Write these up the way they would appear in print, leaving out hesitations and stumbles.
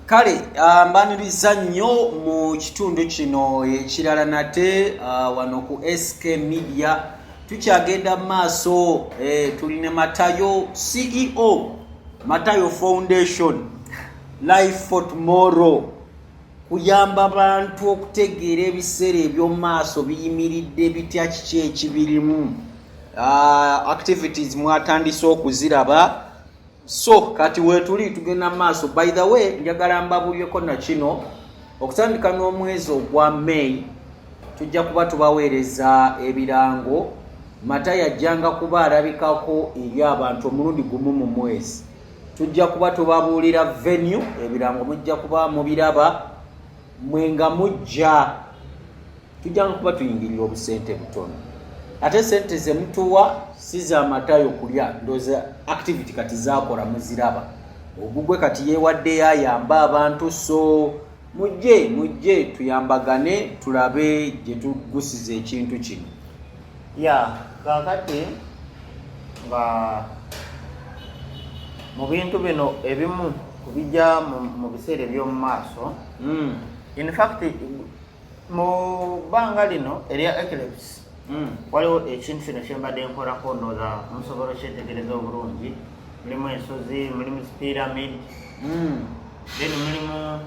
Kale mbaniriza nnyo mu kitundu kino ekirala nate wano ku SK Media. Tukyagenda mu maaso, tuli ne Matayo, CEO Matayo Foundation, Life for Tomorrow, kuyamba bantu okutegeera ebiseera eby'omu maaso biyimiridde bitya, kiki ekibirimu. Activities mwatandise okuziraba, so kati weetuli tugenda mu maaso. By the way, njagala mbabulyeko na kino: okutandika n'omwezi ogwa May tujja kuba tubaweereza ebirango. Matayo ajjanga kuba alabikako eri abantu omulundi gumu mu mwezi. Tujja kuba tubabuulira venue, ebirango mujja kuba mubiraba mwe nga mujja. Tujjanga kuba tuyingirira obusente butono, ate sente zemutuwa si za Matayo kulya. Ndooza activity kati zakola muziraba. Ogugwe kati yeewaddeyo ayamba abantu, so mujje, mujje tuyambagane, tulabe gye tugusiza ekintu kino. Ya, kakati nga mu bintu bino ebimu kubijja mu biseera eby'omu maaso, in fact mu bbanga lino erya eclipse, waliwo ekintu kino kyembadde nkolako, ndowooza musobola okyetegereza obulungi. Mulimu ensozi, mulimu pyramid, then mulimu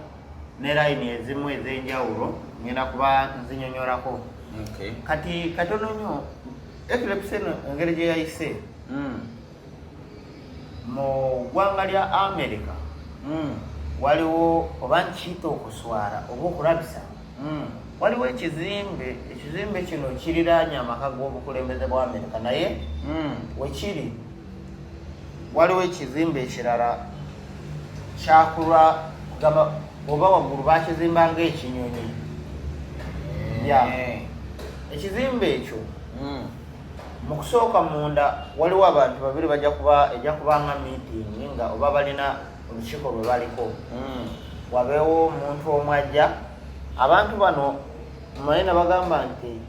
ne layini ezimu ez'enjawulo, ngenda kuba nzinyonyolako. Kati katono nnyo, eclipse eno engeri gye yayise mu ggwanga lya America, waliwo, oba nkiyita okuswala oba okulabisa, waliwo ekizimbe. Ekizimbe kino kiriraanye amaka g'obukulembeze bwa America, naye wekiri waliwo ekizimbe ekirala kyakulwa kugamba oba waggulu bakizimba ng'ekinyonyi. Ya. Ekizimbe ekyo, mu kusooka munda waliwo abantu babiri bajja kuba, ejja kubanga meeting nga oba balina olukiiko lwe baliko. Wabeewo omuntu omu ajja. Abantu bano mmanyi nabagamba nti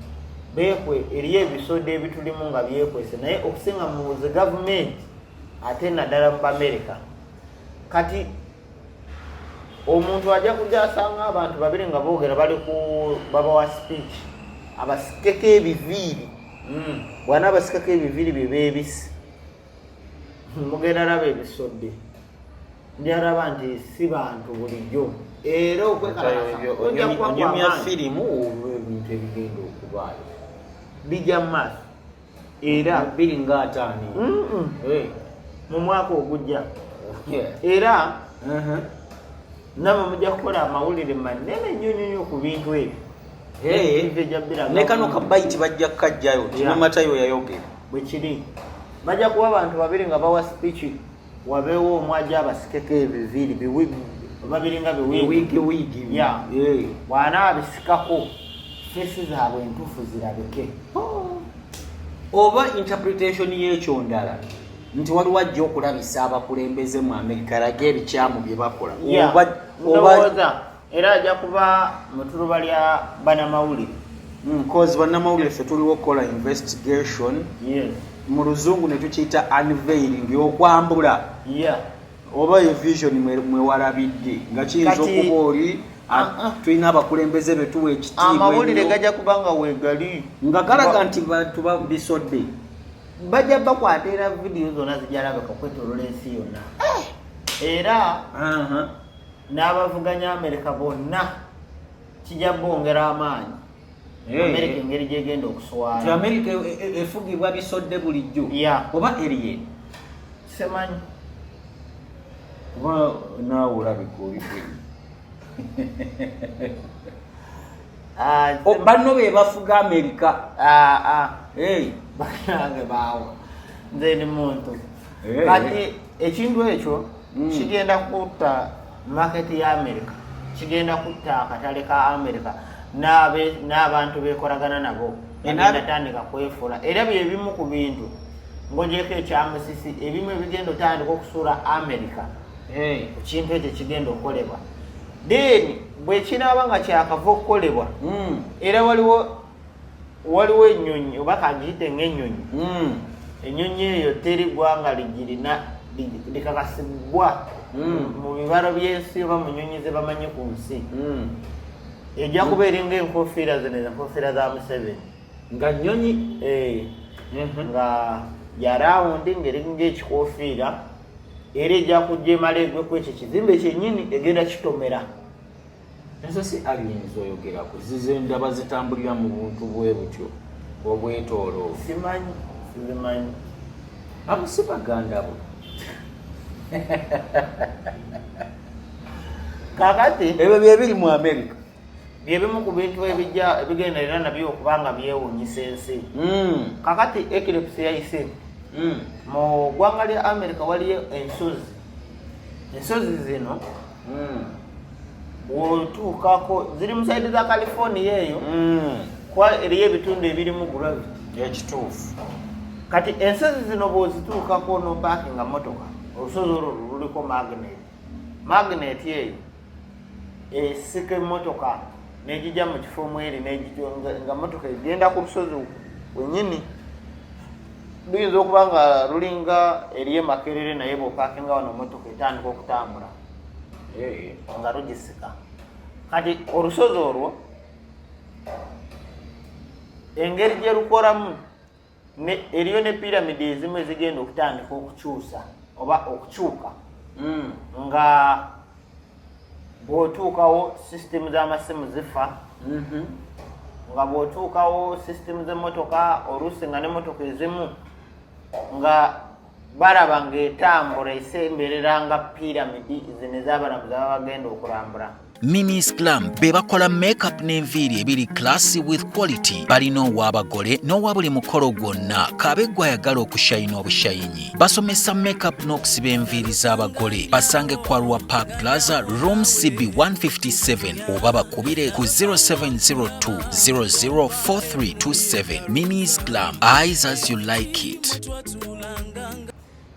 beekwe, eriyo ebisodde ebitulimu nga byekwese, naye okusinga mu zi gavumenti, ate naddala mu Bamerika. Kati omuntu ajja kujja asanga abantu babiri nga boogera, bali ku babawa speech, abasikeko ebiviiri. Bwana abasikako ebiviiri bye beebisi, mugenda laba ebisodde, ndyalaba nti si bantu bulijjo, era okwekalakasa kujja kuba Onyumya kwamaanyi. firimu oba ebintu ebigenda okubaayo? Bijja mu maaso era 2050? Mu mwaka ogujja, era namwe mujja kukola amawulire manene nnyo nnyo nnyo ku bintu ebyo. TV ejja biraga Ne kano kabayiti bajja kukajjayo. Kino Matayo yayogera. Bwe kiri, bajja kuba abantu babiri nga bawa speech, wabeewo omu ajja abasikeko ebiviiri oba biringa biwiigi. Wiigi wiigi. Ya. Bw'anaabisikako, face zaabwe entuufu zirabike. Oba interpretation y'ekyo ndala nti waliwo ajja okulabisa abakulembeze mu Amerika, alage ebikyamu bye bakola. Oba Ndowooza era ajja kuba mu tuluba lya banamawulire. Cause bannamawulire ffe tuliwo okukola investigation, mu Luzungu ne tukiyita unveiling, okwambula. Oba ye vision mwe walabidde nga kiyinza okuba oli tulina abakulembeze betuwa ekitiibwa Amawulire ennyo. gajja kuba nga weegali. Nga galaga nti bantu bisodde. Bajja bakwata, era vidiyo zonna zijja labika okwetolola ensi yonna, era n'abavuganya Amerika bonna kijja bongera amaanyi. Amerika engeri gyegenda Nti okuswala. Amerika efugibwa bisodde bulijjo oba alien? Semanyi. Oba naawe olabika oli Ah, Banno be bafuga Amerika. Ah, ah. Banange baawo, nze ndi muntu. Kati ekintu ekyo kigenda kutta market ya America, kigenda kutta akatale ka America n'abantu bekolagana nabo. Bagenda tandika kwefuula, era byebimu ku bintu ng'ogyeko ekyamusisi, ebimu ebigenda otandika okusuula America ku kintu ekyo kigenda okukolebwa. Then bwe kinaaba nga kyakava okukolebwa, era waliwo ennyonyi, oba kangiyite ng'ennyonyi. Ennyonyi eyo teri ggwanga ligirina. Likakasibwa mu bibalo by'ensi oba mu nyonyi ze bamanyi ku nsi. Ejja kuba eringa enkofiira zino, enkofiira za Museveni. Nga nyonyi? Eh. Nga ya round, ng'eringa ekikofiira, era ejja kujja emala egwe ku ekyo kizimbe kyennyini, egenda kitomera. Ezo si aliens oyogerako, zize ndaba zitambulira mu buntu bwe butyo obwetooloovu. Simanyi, sizimanyi. Abo si baganda bo. Kakati ebyo byebiri mu America. Byebimu ku bintu ebijja ebigenda era nabyo okuba nga byewuunyisa ensi. Kakati eclipse yayise. Mu ggwanga lya America waliyo ensozi. Ensozi zino bw'otuukako ziri mu side za California eyo, kwa eriyo ebitundu ebirimu gravity. Ekituufu. Kati ensozi zino bw'ozituukako n'opaakinga motoka, olusozi olwo luliko magnet. Magnet eyo esika emmotoka n'egijja mu kifo mweri n'egijja nga motoka egenda ku lusozi wenyini. Luyinza okuba nga lulinga eriyo Makerere, naye bw'opaakinga wano motoka etandika okutambula nga lugisika. Kati olusozi olwo engeri gye lukolamu, eriyo ne piramidi ezimu ezigenda okutandika okukyusa oba okukyuka, nga bw'otuukawo sisitemu z'amasimu zifa, nga bw'otuukawo sisitemu z'emmotoka, oluusi nga n'emmotoka ezimu nga balaba ng'etambula esemberera nga piramidi zino ez'abalamuzi ababa bagenda okulambula. Mimis Glam be bakola makeup n'enviiri ebiri classy with quality. Balina ow'abagole n'owa buli mukolo gwonna, kaabe gwe ayagala okushayina obushayinyi. Basomesa makeup n'okusiba enviiri z'abagole. Basange Kwarua Park Plaza, room CB 157, oba bakubire ku 0702 004327. Mimis Glam, eyes as you like it.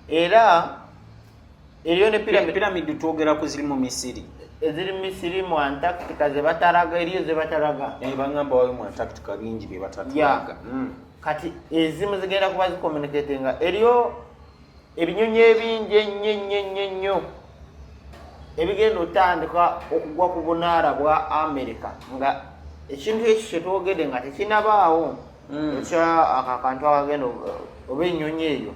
Era eriyo ne piramidi. Piramidi twogera ku ziri mu Misiri? Eziri Misiri, mu Antarctica ze batalaga, eriyo ze batalaga. Eh, bangamba wali mu Antarctica bingi bye batatulaga. Kati ezimu zigenda kuba zicommunicatinga. Eriyo ebinyonyi ebingi ennyo ennyo ennyo ennyo ebigenda otandika okugwa ku bunaala bwa America, nga ekintu ekyo kyetwogedde nga tekinabaawo, ekya ako akantu akagenda oba ennyonyi eyo.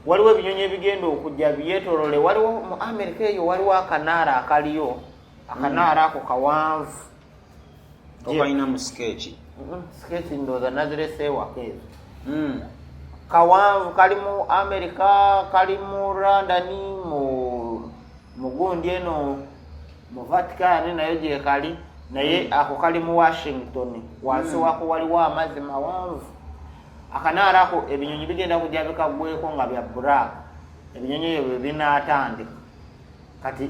Waliwo ebinyonyi ebigenda okujja byetolole. Waliwo mu America eyo waliwo akanaala akaliyo, akanaala ako kawanvu. Okalina mu sketch? Sketch ndowooza nazirese ewaka ezo. Kawanvu, kali mu America, kali mu London, mu mugundi eno mu Vatican nayo gyekali, naye ako kali mu Washington. Wansi wako waliwo amazzi mawanvu. Akanaala ako ebinyonyi bigenda kujja bikagweko nga bya black. Ebinyonyi ebyo bwe binaatandika kati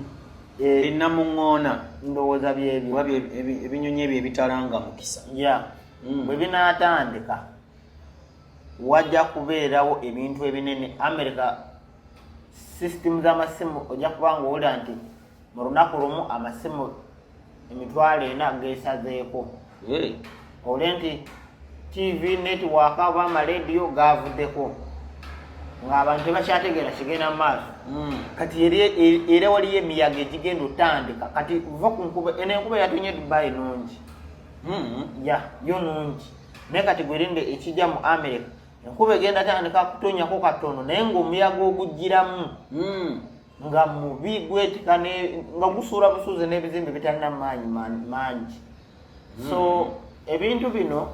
Binnamuŋŋoona. Ndowooza byebyo. Oba ebinyonyi ebyo ebitalanga mukisa. Ya. Bwe binaatandika wajja kubeerawo ebintu ebinene. America system z'amasimu ojja kuba nga owulira nti mu lunaku lumu amasimu 400,000 geesazeeko. Owulire nti TV network oba amalediyo gavuddeko, ng'abantu tebakyategeera kigenda mu maaso. Kati era waliyo emiyaga egigenda otandika. Kati va ku nkuba eno, enkuba yatonye Dubai nungi. Ya yo nungi, naye kati gwerinde ekijja mu America. Enkuba egenda tandika kutonyako katono, naye ng'omuyaga ogugiramu nga mubi, gwetika nga gusuula busuuzi n'ebizimbe bitalina maanyi mangi. So ebintu bino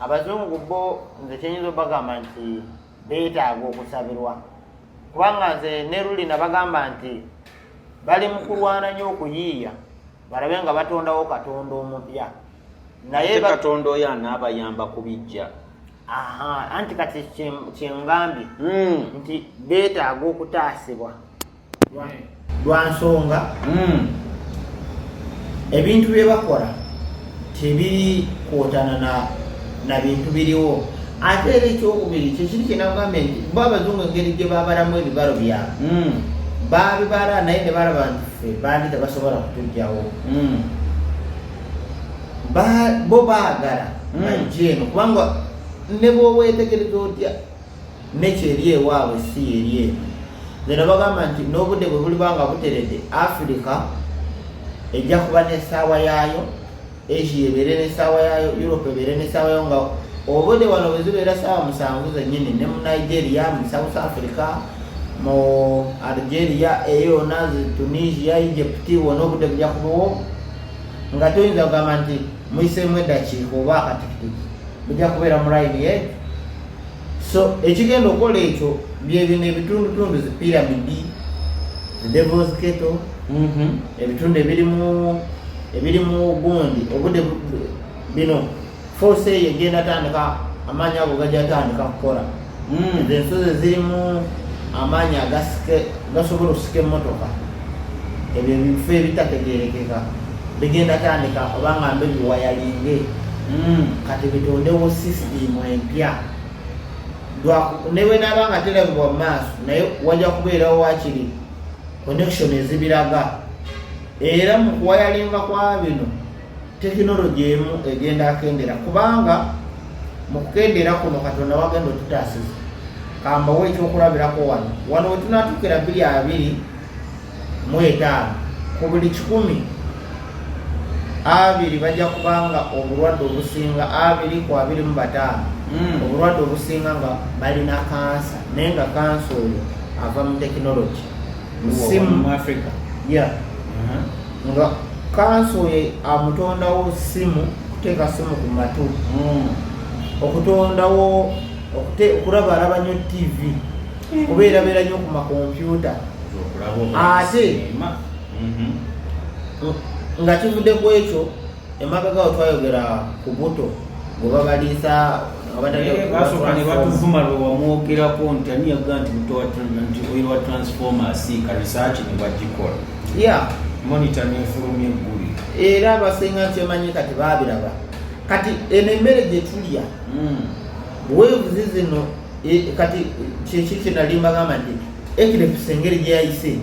abazungu bo nze kyenyinza obagamba nti beetaaga okusabirwa, kubanga nze ne luli nabagamba nti bali mu kulwana nnyo okuyiiya balabe nga batondawo katonda omupya, naye ate katonda oyo anaabayamba ku bijja? Aha, anti kati kyengambye nti beetaaga okutaasibwa lwa nsonga ebintu bye bakola tebiri kwotana na bintu biriwo. Ate era ekyokubiri kyekiri kyenagambye nti bo abazungu engeri gye babalamu ebibalo byabwe, babibala naye ne balaba nti ffe bandi tebasobola kutugjawo. Bo baagala bajje eno, kubanga ne bw'oweetegereza otya Nekyeri ewaabwe si yeri eno. Nze nabagamba nti n'obudde bwe buliba nga buteredde, Africa ejja kuba n'essaawa yaayo, Asia ebeere n'essaawa yaayo, Europe ebeere n'essaawa yaayo, nga obudde wano bwe zibeera 7:00 zennyini ne mu Nigeria, mu South Africa, mu Algeria, eyo yonna, Tunisia, Egypt, wonna obudde bujja kubawo nga toyinza kugamba nti muyiseemu eddakiika oba akatikitiki, bujja kubeera mu layini ye. So ekigenda okukola ekyo byebino ebitundutundu, zi piramidi, zi Devil's Kettle, ebitundu ebirimu gundi obudde bino, force eyo egenda tandika, amaanyi ago gajja tandika kukola. Ezo ensozi zirimu amaanyi gasobola okusika emmotoka, ebyo ebifo ebitategerekeka bigenda tandika oba nga mbe biwayalinge. Kati bitondewo sisitimu empya. Ne bwenaaba nga terabibwa mu maaso, naye wajja kubeerawo wakiri connection ezibiraga. Era mu kuwayalinga kwa bino, tekinologi emu egenda akendera, kubanga mu kukendeera kuno Katonda wagenda otutaasiza. Kambawo ekyokulabirako wano. Wano wetunatuukira 2025, ku buli 100, 20 bajja kubanga obulwadde obusinga, 20 ku 25, obulwadde obusinga nga balina kansa, naye nga kansa oyo ava mu tekinologi, mu simu. Mu Africa? Ya, nga kansa oyo amutondawo simu, kuteeka simu ku matu, okutondawo okulaba nnyo TV, kubeerabeera nnyo ku makompyuta. Ate nga kivudde ku ekyo, emabega twayogera ku buto gwe babaliisa. Basooka ne batuvuma lwe wamwogerako nti ani yaga nti buto nti oil wa transformer asiika. Research ne bagikola, Monitor nefulumya eggulire. Era abasinga kyemanyi kati babiraba. Kati eno emmere gye tulya, waves zino, kati kyeki kyenali mbagamba nti eclipse engeri gye yayise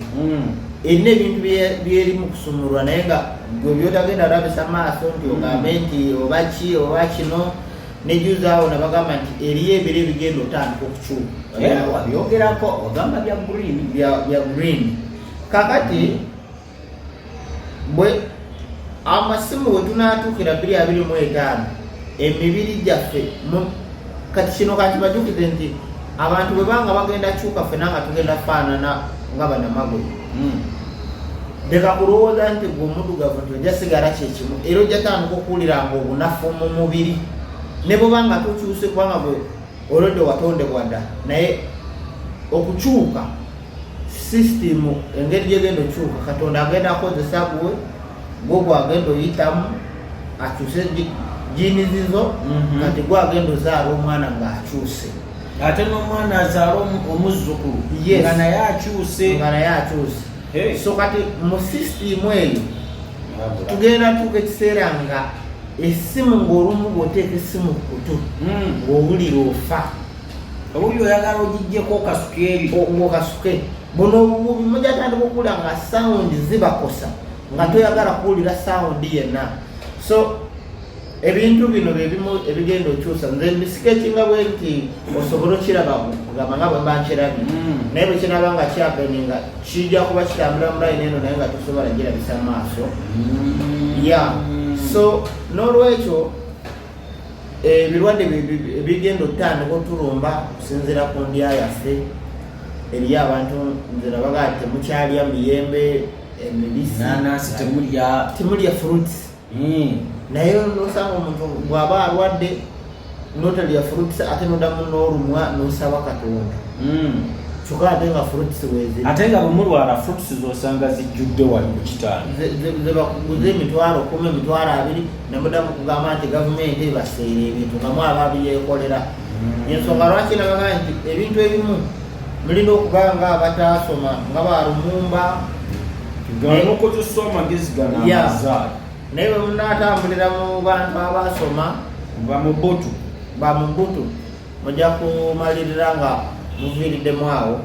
erina ebintu byerimu kusumulwa, naye nga gwe byotagenda olabisa maaso nti ogambe nti oba ki oba kino. Nejuzaawo nabagamba nti eriyo ebiro ebigenda otandika okukyuka. Wabyogerako, ogamba bya green. Bya green. Kakati bwe amasimu we tunatuukira 2025, emibiri gyaffe kati kino kati bajukize nti abantu bwe banga bagenda kyuka, ffena nga tugenda faanana nga banamagoye. Leka kulowooza nti gwe omuddugavu nti ojja sigala kyekimu, era ojja tandika okuwulira nga obunafu mu mubiri ne bweba nga tokyuse, kubanga gwe olwedde watondebwa dda. Naye okukyuka sisitimu engeri gyegenda okyuka, Katonda agenda akozesa gwe, gwe gwagenda oyitamu akyuse genes zo. Kati gwe agenda ozaala omwana ng'akyuse. Ate n'omwana azaala omuzzukulu nga naye akyuse. Nga naye akyuse. So kati mu sisitimu eyo tugenda tuuka ekiseera nga essimu, ng'olumu bw'oteeka essimu ku kutu, ng'owulira ofa. Owulira oyagala ogijjeko okasuka eri. Ng'okasuke buno obububi, mujatandika okuwulira nga sound zibakosa, nga toyagala kuwulira sound yenna. So ebintu bino byebimu ebigenda okyusa. Nze mbisikekinga bwe nti osobole okiraba kugamba nga bwe mba nkirabye, naye bwe kinaba nga kyapeninga kijja kuba kitambula mu layini eno, naye nga tosobola girabisa maaso. Ya, so n'olwekyo ebirwadde ebigenda otutandika otulumba kusinziira ku ndya yaffe. Eriyo abantu nze nabaga nti temukyalya miyembe emibisi. Nanasi temulya. Temulya fruits. Naye nosanga omuntu bw'aba alwadde notalya fruits, ate nodamu n'olumwa n'osaba Katonda, kyokka ate nga fruits weeziri. Ate nga bwemulwala, fruits zosanga zijjudde wali ku kitanda. Ze bakuguza 100,000, 20,000, nemudamu kugamba nti gavumenti ebaseera ebintu nga mwaba byekolera. Ensonga lwaki nabaga nti ebintu ebimu mulina okuba nga abataasoma nga balumumba. Ganokozesa amagezi gano amazaali. Naye bwe munaatambulira mu bantu abasoma, bamubutu, bamubutu, mujja kumalirira nga muviiriddemu awo,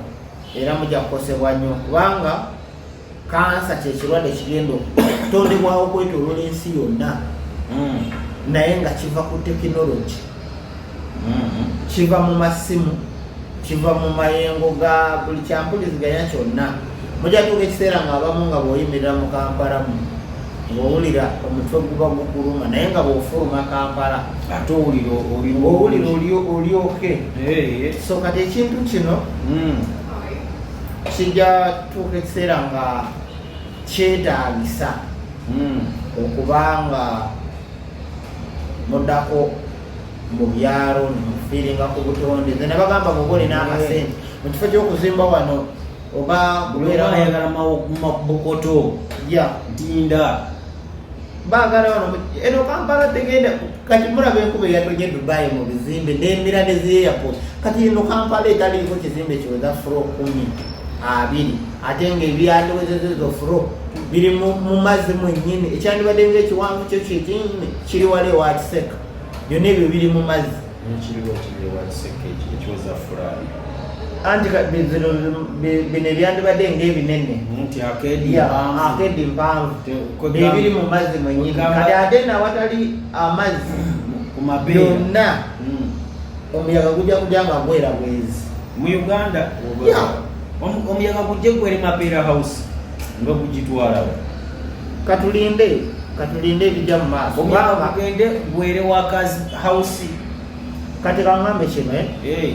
era mujja kukosebwa nnyo, kubanga kansa kyekirwadde kigenda okutondebwawo okwetoloola ensi yonna, naye nga kiva ku tekinologi, kiva mu masimu, kiva Kiva mu mayengo ga buli kyampuliziganya kyonna. Mujja tuuka ekiseera nga abamu nga bw'oyimirira mu Kampala mu ng'owulira omutwe guba gukuluma, naye nga bw'ofuluma Kampala ate owulira owulira olyoke. So kati ekintu kino kijja tuuka ekiseera nga kyetaagisa okuba nga muddako mu byalo nemufiiringa ku butonde. Nze nabagamba bwoba olina akasente, mu kifo ky'okuzimba wano oba kubeerayagala bukoto ya ntinda baagala wano eno Kampala tegenda. Kati mulaba enkuba eyatonye Dubai mu bizimbe n'emira ne zi airport. Kati eno Kampala etaliiko kizimbe kiweza floor 20, ate nga ebyandiwezeza ezo floor biri mu mazzi mwennyini. Ekyandibadde nga ekiwanvu kyo kyekinyini kiri wala ewa Kiseka, byonna ebyo biri mu mazzi. Ekiriwo kiri ewa Kiseka ekiweza floor. Anti bino ebyandibadde nga ebinene nti arcade arcade mpanvu, ebiri mu mazzi mwennyini. Kati ate nawatali amazzi byonna omuyaga gujja kujja nga gwera bwezi. Mu Uganda omuyaga gujje gwere Mapeera House nga gugitwalawo. Katulinde, katulinde ebijja mu maaso. Omuyaga gugende gwere Workers House. Kati kaŋŋambe kino, eh?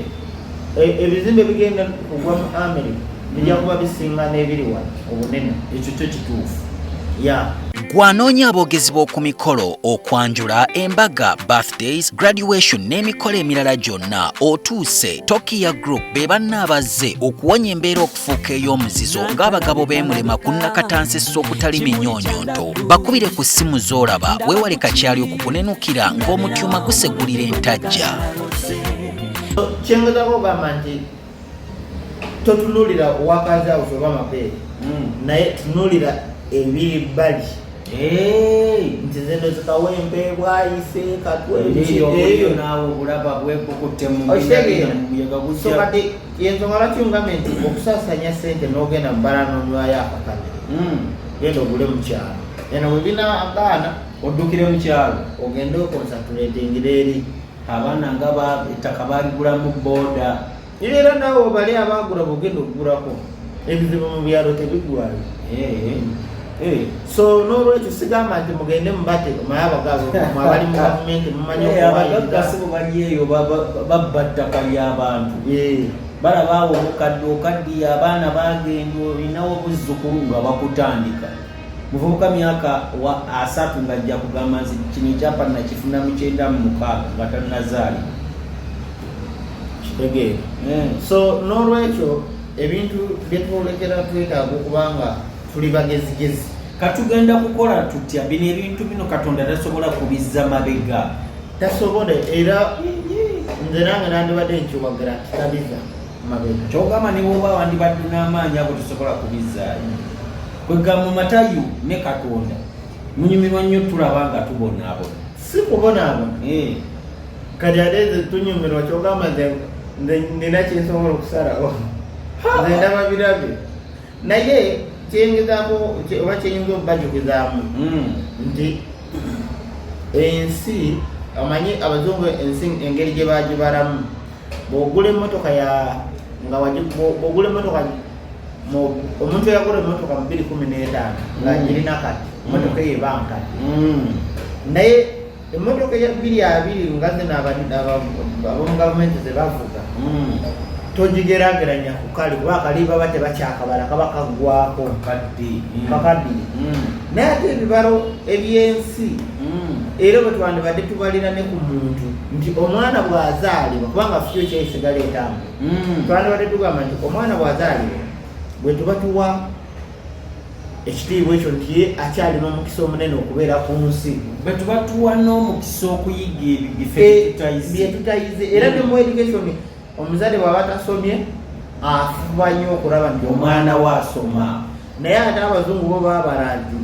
Ebizimbe bigenda kugwa mu America bijja kuba bisinga n'ebiri wano obunene. Ekyo kyo kituufu. Ya. Gwanoonya aboogezi b'oku mikolo, okwanjula, embaga, birthdays, graduation n'emikolo emirala gyonna, otuuse. Tokia Group be banna abazze okuwonya embeera okufuuka ey'omuzizo ng'abagabo beemulema ku nnakatansi okutali minyonyonto. Bakubire ku ssimu z'olaba, weewale kakyali okukunenukira ng'omutyuma gusegulira entajja. Kyengezako ogamba nti totunuulira Workers House oba Mapeere, naye tunuulira ebiri bbali nti zino zikawempe, Bwayise, Katwe. Naawe obulaba bwekukutte. So kati yensonga lwaki ngambe nti okusaasanya sente n'ogenda mu bbala n'onywayo akakadde, genda ogule mu kyalo eno bwe binagaana. Oddukire mu kyalo. Ogende oconcentratingira eri. Abaana nga ettaka baligulamu booda. Era naawe obali abagula bwogenda okugulako, ebizibu mu byalo tebiggwayo. So n'olwekyo sigamba nti mugende mubate, omaye abagagga mwe abali mu gavumenti mumanyi. Abagagga sibo bali eyo babba ttaka ly'abantu. Balaba awo obukadde okaddiye, abaana bagenda, olinawo obuzzukulu nga bakutandika. Muvubuka myaka wa 30 ng'ajja kugamba nti kino ekyapa nakifuna mu 96 nga tannazaalibwa. Kitegeera. So n'olwekyo ebintu byetwolekera twetaaga okuba nga tuli bagezigezi. Katugenda kukola tutya bino ebintu bino? Katonda tasobola kubizza mabega. Tasobola, era nze nange nandibadde nkiwagira nti tabiza mabega. Kyogamba ne bwoba wandibadde n'amaanyi ago tosobola kubizzaayo. Kwegamba Matayo ne Katonda munyumirwa nnyo tulaba nga tubonaabona. Si kubonaabona. Kati ate nze tunyumirwa, kyogamba nze nina kyensobola okusalawo? Nze ndaba birabe, naye kyengezaako oba kyenyinza okubajukizaamu nti ensi, omanyi abazungu ensi engeri gye bagibalamu, bw'ogula emmotoka ya nga bw'ogula emmotoka, omuntu eyagula emmotoka mu 2015 ng'agirina kati, emmotoka eyo eba nkadde. Naye emmotoka eya 2020 nga zino ab'omu gavumenti ze bavuga, togigeraageranya ku kali, kuba akali baba tebakyakabala, kaba kaggwako. Kakaddiye. Naye ate ebibalo ebyensi, era bwe twandibadde tubalira ne ku muntu nti omwana bw'azaalibwa, kubanga future esigala etambula, twandibadde tugamba nti omwana bw'azaalibwa, bwe tuba tuwa ekitiibwa ekyo nti ye akyalina omukisa omunene okubeera ku nsi. Bwe tuba tuwa n'omukisa okuyiga ebyo bye tutayize. Era ne mu education, omuzadde bw'aba tasomye afuba nnyo okulaba nti omwana we asoma. Naye ate abazungu bo babala nti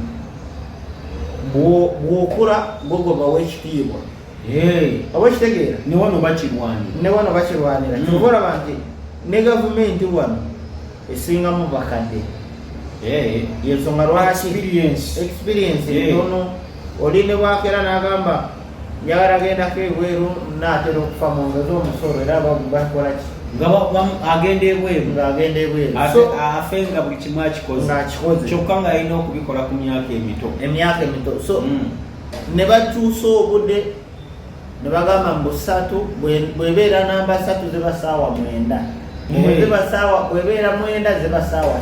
bw'okula gogo bawa ekitiibwa, oba okitegeera? Ne wano bakirwanira. Ne wano bakirwanira. Kyova olaba nti ne gavumenti wano esingamu bakadde, yensonga lwaki experience ntono. Oli ne bwakera n'agamba njagala gendako ebweru, naatera okufa, mwongeze omusolo, era bakola ki? Nga agenda ebweru. Ng'agenda ebweru. Afe nga buli kimu akikoze. Ng'akikoze. Kyokka ng'alina okubikola ku myaka emito. Emyaka emito. So ne bakyusa obudde ne bagamba mbu ssatu, bw'ebeera namba 3 ziba ssaawa 9. Bwe ziba ssaawa, bw'ebeera 9 ziba ssaawa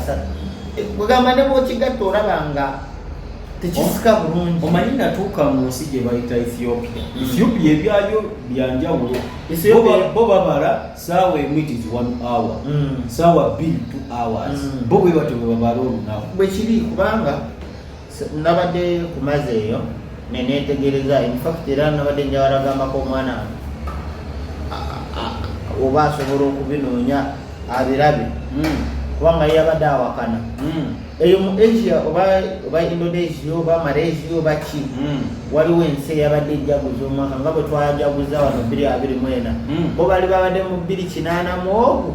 3. Bwegamba ne bw'okigatta olaba nga tekisika bulungi. Omanyi natuuka mu nsi gye bayita Ethiopia. Ethiopia ebyayo byanjawulo. Bo babala ssaawa 1 it is 1 hour. Ssaawa 2 2 hours. Bo bwe batyo bwe babala olunaku. Bwe kiri, kubanga nabadde ku mazzi eyo ne neetegereza. In fact era nabadde njagala gambako omwana oba asobola okubinoonya abirabe. Kubanga ye yabadde awakana. Eyo mu Asia oba Indonesia oba Malaysia oba ki, waliwo ensi eyabadde ejaguza omwaka nga bwe twajaguza wano 2024. Bo bali babadde mu 2080 ogwo.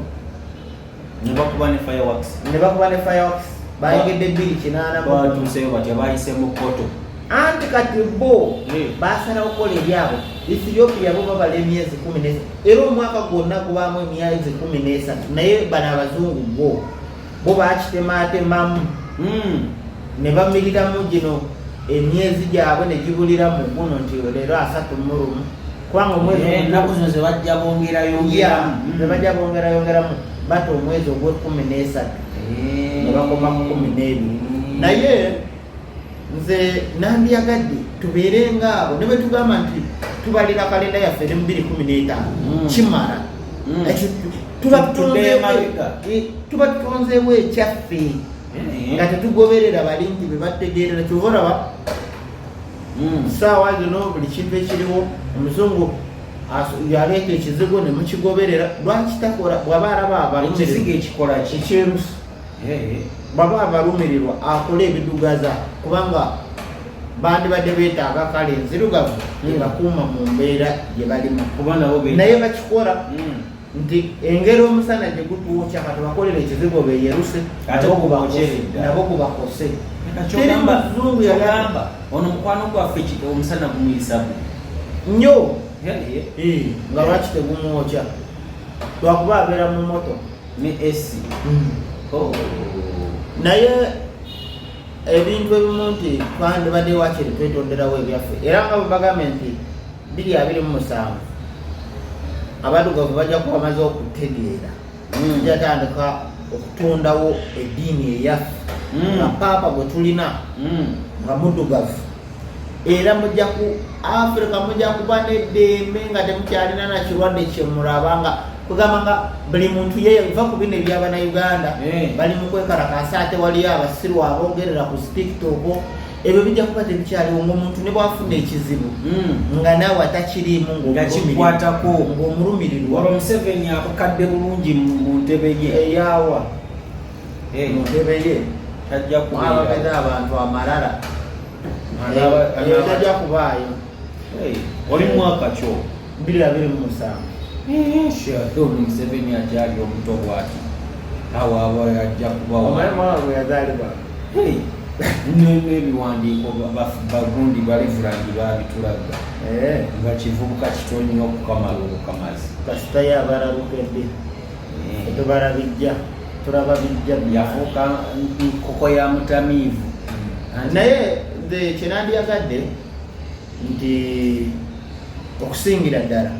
Ne bakuba ne fireworks. Ne bakuba ne fireworks. Bayingidde 2080. Batuuseyo batya, bayise mu kkoto. Anti kati bo basalawo okukola ebyabwe. Ethiopia bo babala emyezi 13, era omwaka gwonna gubaamu emyezi 13, naye bano abazungu bo bakitematemamu. Ne bamiriramu gino emyezi gyabwe ne gibulira mu guno nti leero 31, kubanga omwezi Ennaku zino ze bajja bongerayongeramu. Ze bajja bongerayongeramu, bata omwezi ogw'ekumi n'esatu ne bakoma ku 12. Naye nze nandyagadde tubeere ngaabo, ne bwe tugamba nti tubalira kalenda yaffe eri mu 2015, kimala. Ekyo Tuddeyo emabega. Tuba tutonzeewo ekyaffe nga tetugoberera bali nti be bategeerera. Kyova olaba ssaawa zino buli kintu ekiriwo omuzungu yaleeta ekizigo ne mukigoberera. Lwaki takola bw'aba alaba abalumirirwa? Ekizigo ekikola ki? Ekyerusu. Bw'aba abalumirirwa akole ebidugaza, kubanga bandibadde beetaaga kale enzirugavu ebakuuma mu mbeera gye balimu. Kuba nabo Naye bakikola nti engeri omusana gye gutwokya, kati bakolera ekizigo beeyeruse, Ate gubokyere ddala. nabo gubakose. Leka Teri muzungu yali kyogamba ono mukwano gwaffe omusana gumuyisa gu nnyo. Nga lwaki tegumwokya? Lwakuba abeera mu moto ne AC. Oh. Naye ebintu ebimu nti twandibadde wakiri twetonderawo ebyaffe, era nga bwe bagambye nti 2027 abaddugavu bajja kuba bamaze okutegeera. Tujja tandika okutondawo eddiini eyaffe nga paapa gwe tulina nga muddugavu, era mujja ku Africa mujja kuba n'eddembe nga temukyalina na kirwadde kye mulaba, nga kugamba nga buli muntu ye va ku bino eby'abannayuganda bali mu kwekalakaasa, ate waliyo abasiru aboogerera ku TikTok. Ebyo bijja kuba tebikyaliwo, ng'omuntu ne bw'afuna ekizibu nga naawe atakiriimu, Nga kikwatako. ng'omulumirirwa. Olwo Museveni akukadde bulungi mu ntebe ye. Eyaawa mu ntebe ye. Tajja kubeera. Mwabageza abantu amalala. Eyo tajja kubaayo. Oli mwaka kyo? 2027. Ono Museveni akyali omuto bw'ati, awo aba ajja kubawa. Omanyi mwaka gwe yazaalibwa? Hey, n'ebiwandiiko bagundi balevulangi babitulaga. Nga kivubuka kito nnyo okukamala obukamazi. Kasita ye abalalukedde. Tubala bijja, tulaba bijja. Yafuuka nkoko ya mutamiivu. Naye nze kye nandyagadde nti okusingira ddala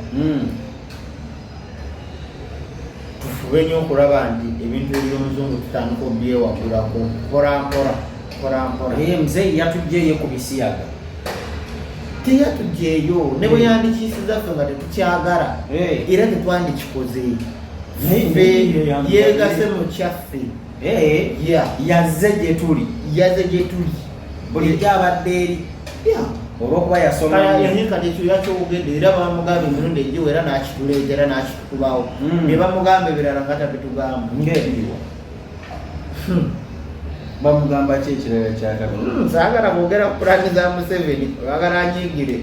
tufube nnyo okulaba nti ebintu eby'omuzungu tutandika obyewagulako mpola mpola, mpola mpola. Muzeeyi yatuggyeeyo ku bisiyaga. Teyatuggyeeyo, ne bwe yandikiisiza ffe nga tetukyagala, era tetwandikikoze. Ffe yeegase mu kyaffe. Yazze gye tuli. Yazze gye tuli. Bulijjo abadde eri. Olw'okuba yasoma nnyo. Kale, kati ekyo yakyogedde, era bamugamba emirundi egiwera n'akituleetera n'akitukubawo. Ne bamugamba ebirala nga tabitugamba. Ng'ebiriwa. Bamugamba ki ekirala ky'atabi? Saagala kwogera ku pulaani za Museveni, oyagala anyiigire.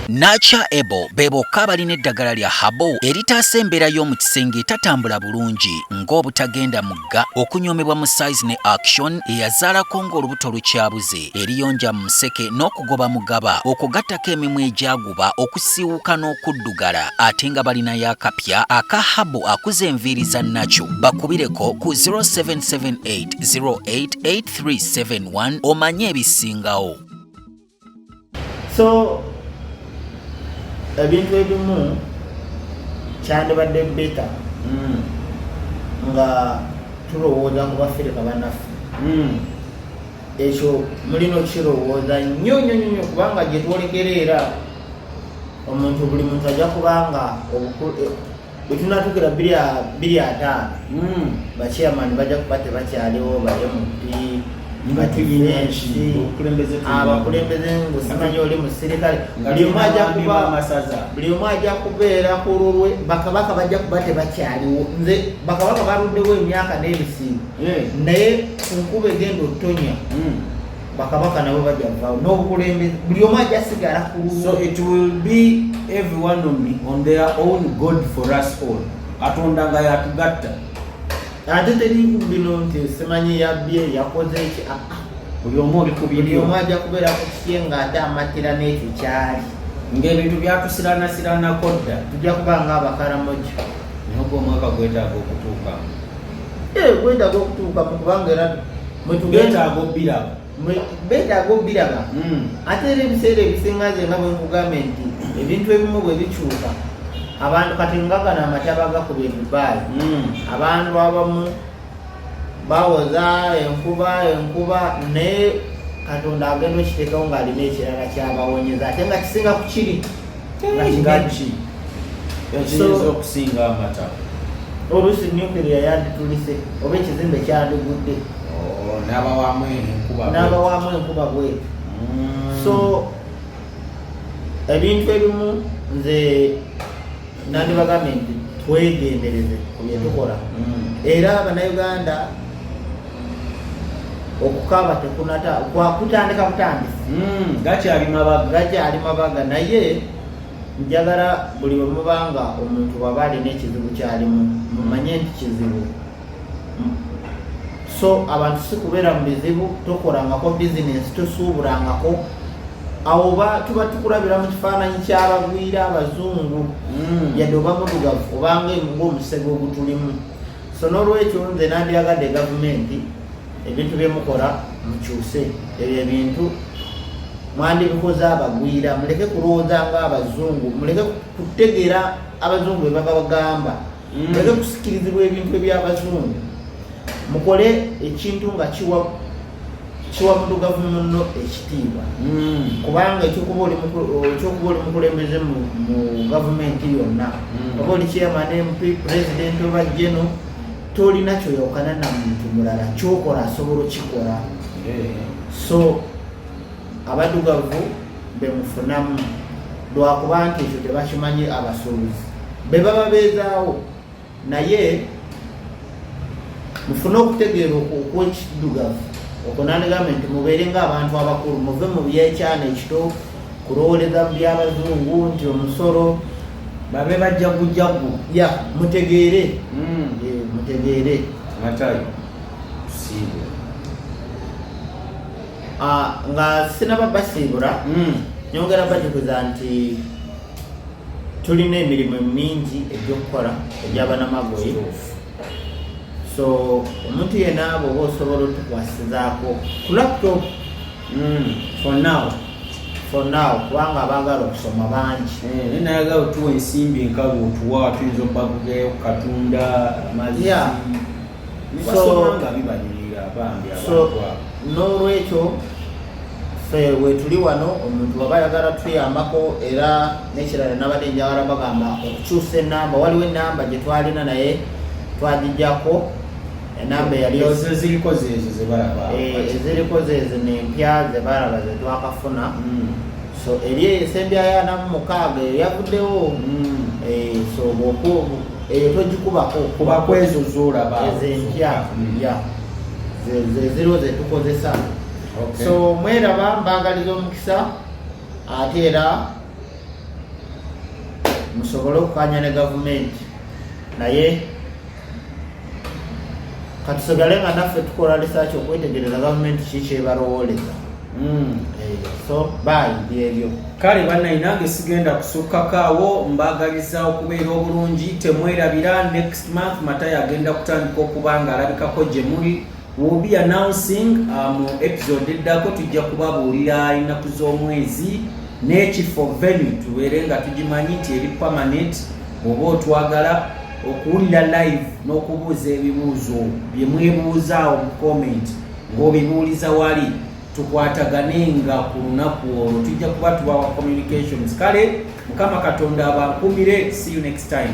Nacha Ebo be bokka abalina eddagala lya Habo eritaasa embeera y'omu kisenge etatambula bulungi ng'obutagenda mugga, okunyoomebwa mu size ne action, eyazaalako ng'olubuto lukyabuze, eriyonja mu museke n'okugoba mugaba, okugattako emimwa egyaguba, okusiiwuuka n'okuddugala ate nga balinayo akapya aka Habo akuza enviiri za nakyo. Bakubireko ku 0778 088371 omanye ebisingawo. So ebintu ebimu kyandibadde beta nga tulowooza ku bafirika banaffe. Ekyo mulina okukirowooza nnyo nnyo nnyo, kubanga gye twolekera era omuntu buli muntu ajja kubanga bwe tunaatuukira 2050 bachairman bajja kuba tebakyaliwo, ba MP, abakulembeze, ngusimanyi oli musirikale, buli omu ajja kuba buli omu ajja kubeera ku lulwe. Bakabaka bajja kuba tebakyaliwo. Nze bakabaka baluddewo emyaka n'ebisiibo, naye ku nkuba egenda otonya, bakabaka nabo bajja kuvaawo n'obukulembeze, buli omu ajja sigala ku lulwe. So it will be everyone on their own, God for us all, Katonda nga yatugatta. Ate teri bino nti simanyi yabbye, yakoze eki. Ah, ah. Buli omu oli ku Buli bibyo. omu ajja kubeera ku kikye ng'ate amatira n'ekyo kyali. Ng'ebintu byatusiranasiranako dda. Tujja kuba nga Abakaramoja. Naye ogwo omwaka gwetaaga okutuukamu. Eh, gwetaaga okutuukamu, kubanga era mwetugenda Gwetaaga obbiraba. Beetaaga obbiraba. Ate era ebiseera ebisinga nze nga bwe nkugambye nti ebintu ebimu bwe bikyuka, abantu kati nga gano amataba gakuba e Dubai, abantu abamu bawoza enkuba enkuba, naye Katonda agenda okiteekawo ng'alina ekirala kyabawonyeza ate nga kisinga ku kiri. Nga ki ekiyinza okusinga amataba? Oluusi nuclear yanditulise oba ekizimbe kyandigudde. Oh, n'abawaamu enkuba. N'abawaamu enkuba bwetu. So ebintu ebimu nze nandibagambye nti twegendereze ku byetukola. Era Abannayuganda, okukaaba tekunata kwakutandika butandisi. Gakyali mabaga. Gakyali mabaga, naye njagala buli bwe mubanga omuntu bwaba alina ekizibu kyalimu, mumanye nti kizibu. So abantu si kubeera mu bizibu, tokolangako bizinesi, tosuubulangako, awo ba tuba tukulabira mu kifaananyi ky'abagwira abazungu, yadde oba mudugavu obanga ng'omusego ogutulimu. So n'olwekyo nze nandyagadde gavumenti ebintu byemukola mukyuse ebyo ebintu mwandibikoze abagwira, muleke kulowooza nga abazungu, muleke kutegeera abazungu bwe baba bagamba, muleke kusikirizibwa ebintu ebyabazungu, mukole ekintu nga kiwa mudugavu munno ekitiibwa. Kubanga ekyokuba oli mukulembeze mu gavumenti yonna, oba oli chairman, MP, president oba geno, tolina kyoyawukana na muntu mulala, kyokola asobola okikola. So abaddugavu bemufunamu lwakuba nti ekyo tebakimanyi, abasuubuzi be baba beezaawo, naye mufune okutegeera okwekiddugavu okwo. Nandigambe nti mubeere ng'abantu abakulu, muve mu byekyana ekito kulowooleza mu byabazungu nti omusolo. Babe bajjagujagu. Ya, mutegeere. Mutegeere. Matayo, tusiibwe. Ah, nga sinaba basiibula, nyongera bajukuza nti tulina emirimu mingi egy'okukola egy'abanamagoye. So omuntu yenna bw'oba osobola otukwasizaako ku laptop, For now. For now, kubanga abaagala okusoma bangi. Eh, naye nayagala otuwa ensimbi enkalu, otuwa tuyinza obbagugayo katunda amazzi. Basoma nga bibanyirira bambi So abantu abo. N'olwekyo ffe wetuli wano, omuntu waba ayagala tuyambako. Era n'ekirala nabadde njagala bagamba okukyusa enamba. Waliwo enamba gye twalina naye twagijjako, enamba eyali Ezo ziriko zeezo ze balaba. Eh, eziriko zezo nempya ze balaba ze twakafuna. So eri eyo esembyayo 46 eyo yavuddewo. Eh, so bwoku eyo togikubako. Kuba kwezo zolaba. Ezo empya. Ya, ze ziriwo zetukozesa. So mweraba, mbagaliza omukisa. Ate era musobole okukanya ne gavumenti, naye katusigale nga naffe tukola research okwetegereza gavumenti ki kyebalowooleza. So bye, byebyo. Kale bannaye, nange sigenda kusukkako awo. Mbaagaliza okubeera obulungi. Temwerabira, next month Matayo agenda kutandika okuba nga alabikako gye muli. We'll be announcing mu episode eddako. Tujja kubabuulira ennaku z'omwezi n'ekifo, venue, tubeere nga tugimanyi nti eri permanent. Oba otwagala okuwulira live n'okubuuza ebibuuzo bye mwebuuzaawo mu comment, ng'obibuuliza wali, tukwatagane nga ku lunaku olwo tujja kuba tubawa communications. Kale Mukama Katonda abankumire. See you next time.